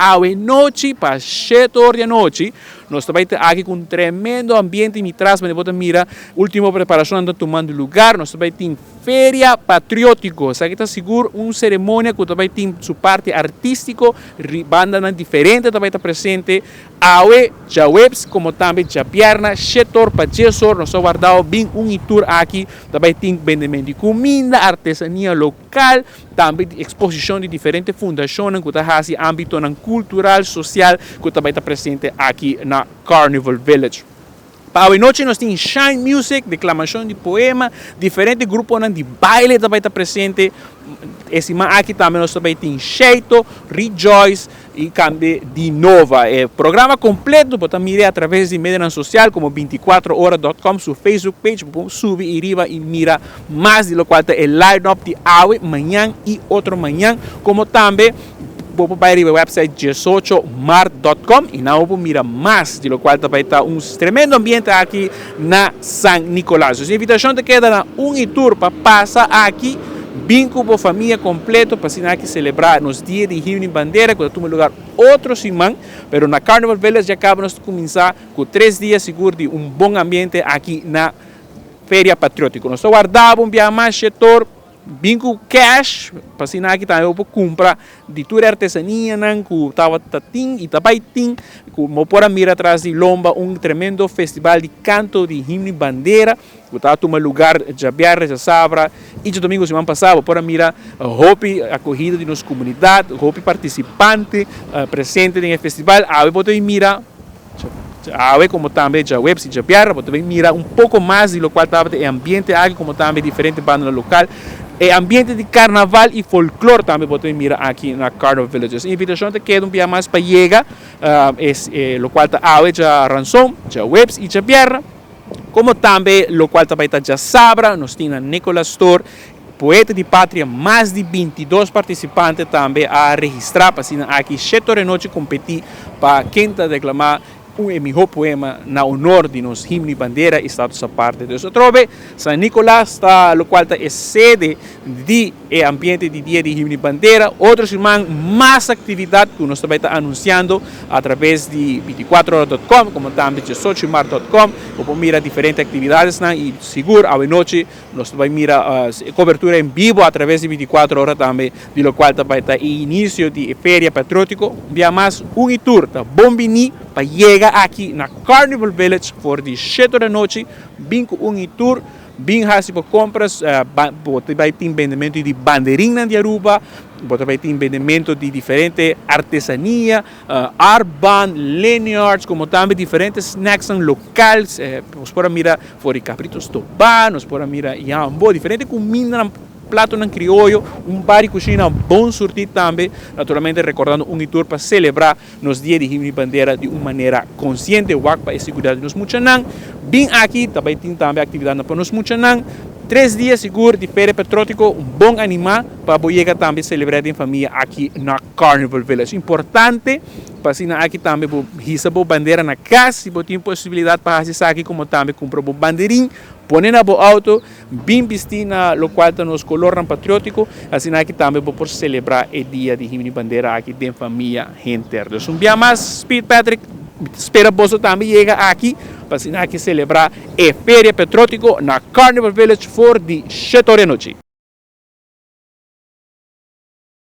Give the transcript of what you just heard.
Awe nochi pa 7 or di anochi, nos ta bay ta aki cu un tremendo ambiente. Mi tras bo ta mira ultimo preparacion ta tumando lugar. Nos ta bay tin Feria Patriotico. Esaki ta sigur un ceremonia cu tambe tin su parti artistico, banda diferente tambe ta presente. Awe, diahuebs, como tambe diabierna, 7 or pa 10 or, nos ta warda bo bin un y tur aki. Tambe tin bendimento di cuminda, artesania local, tambe exposicion di diferente fundacion cu ta den ambito cultural, social, cu tambe ta presente aki na Carnival Village. Pa anochi nos tin Shine Music, declamacion di poema, diferente grupo di baile tambe ta presente. E siman aki tambe nos tambe tin Sheito, Rejoice y tambe di Nova. E programa completo bo ta mira atraves di media social como 24hora.com, su Facebook page, bo subi ariba y mira mas di loke ta e line-up di awe, mañan y otro mañan, como tambe bo por bay e website 18mart.com y nan bo mira mas di loke tambe ta un tremendo ambiente aki na San Nicolas. E invitacion ta keda na un y tur pa pasa aki, bin cu e famia completo pa asina aki celebra nos Dia di Himno y Bandera, cu ta tuma lugar otro siman, pero na Carnival Village ya caba nos cuminsa cu 3 dia sigur di un bon ambiente aki na Feria Patriotico. Nos ta warda bo un biaha mas, 7 or, bin cu cash, pa asina aki tambe por cumpra di tur artesania nan cu tabata tin y tambe tin, cu bo por a mira tras di lomba un tremendo festival di canto di himno y bandera cu ta tuma lugar diabierna, diasabra y diadomingo siman pasa. Por a mira hopi acogida di nos comunidad, hopi participante presente den festival. Awe bo por mira, awe como tambe diahuebs y diabierna, bo por mira un poco mas di loke tabata e ambiente aki, como tambe diferente banda local. E ambiente di carnaval y folklore tambe bo por mira aki na Carnival Village. Invitacion ta keda un dia mas pa yega, loke ta awe, diaranson, diahuebs y diabierna, como tambe loke tambe ta diasabra, nos tin Nicolas Store, Poeta di Patria, mas di 22 participante tambe a registra pa asina aki 7 or di anochi competi pa ken ta declama un miho poema na honor di nos himno y bandera y Status Aparte. Anto, atrobe, San Nicolas ta loke ta e sede di e ambiente di Dia di Himno y Bandera. Otro siman mas actividad cu nos tambe ta anunciando atraves di 24hora.com, como tambe 18mart.com, bo mira diferente actividad y sigur anochi nos ta bay mira cobertura en bibo atraves di 24 Ora tambe di loke tambe ta inicio di Feria Patriotico. Dia mas un y tur ta bon bini pa yega aki na Carnival Village for di 7 di anochi, bin cu un y tur, bin hasi pa compras, bo bay tin bendimento di banderin di Aruba, bo bay tin bendimento di diferente artesania, armband, lanyards, como tambe diferente snacks local, nos por mira for cabrito stoba, nos por mira yambo, diferente cuminda, plato crioyo, un bar y cushina bon surti tambe, naturalmente recordando un tour pa celebra nos Dia di Himno y Bandera di un manera consciente, wak pa seguridad di nos muchanan. Bin aki, tambe tin tambe actividad pa nos muchanan. 3 dia sigur di Feria Patriotico, un bon anima pa yega tambe celebra den famia aki na Carnival Village. Importante, pa asina aki tambe hisa bo bandera na cas, si bo tin posibilidad pa esaki, como tambe cumpra bo banderin, pone na bo auto, bin bisti na loke ta nos color patriotico, asina aki tambe bo por celebra e Dia di Himno y Bandera aki den famia henter. Anto, un dia mas, Speed Patrick, spera bo tambe yega aki pa asina aki celebra e Feria Patriotico na Carnival Village for di 7 or di anochi.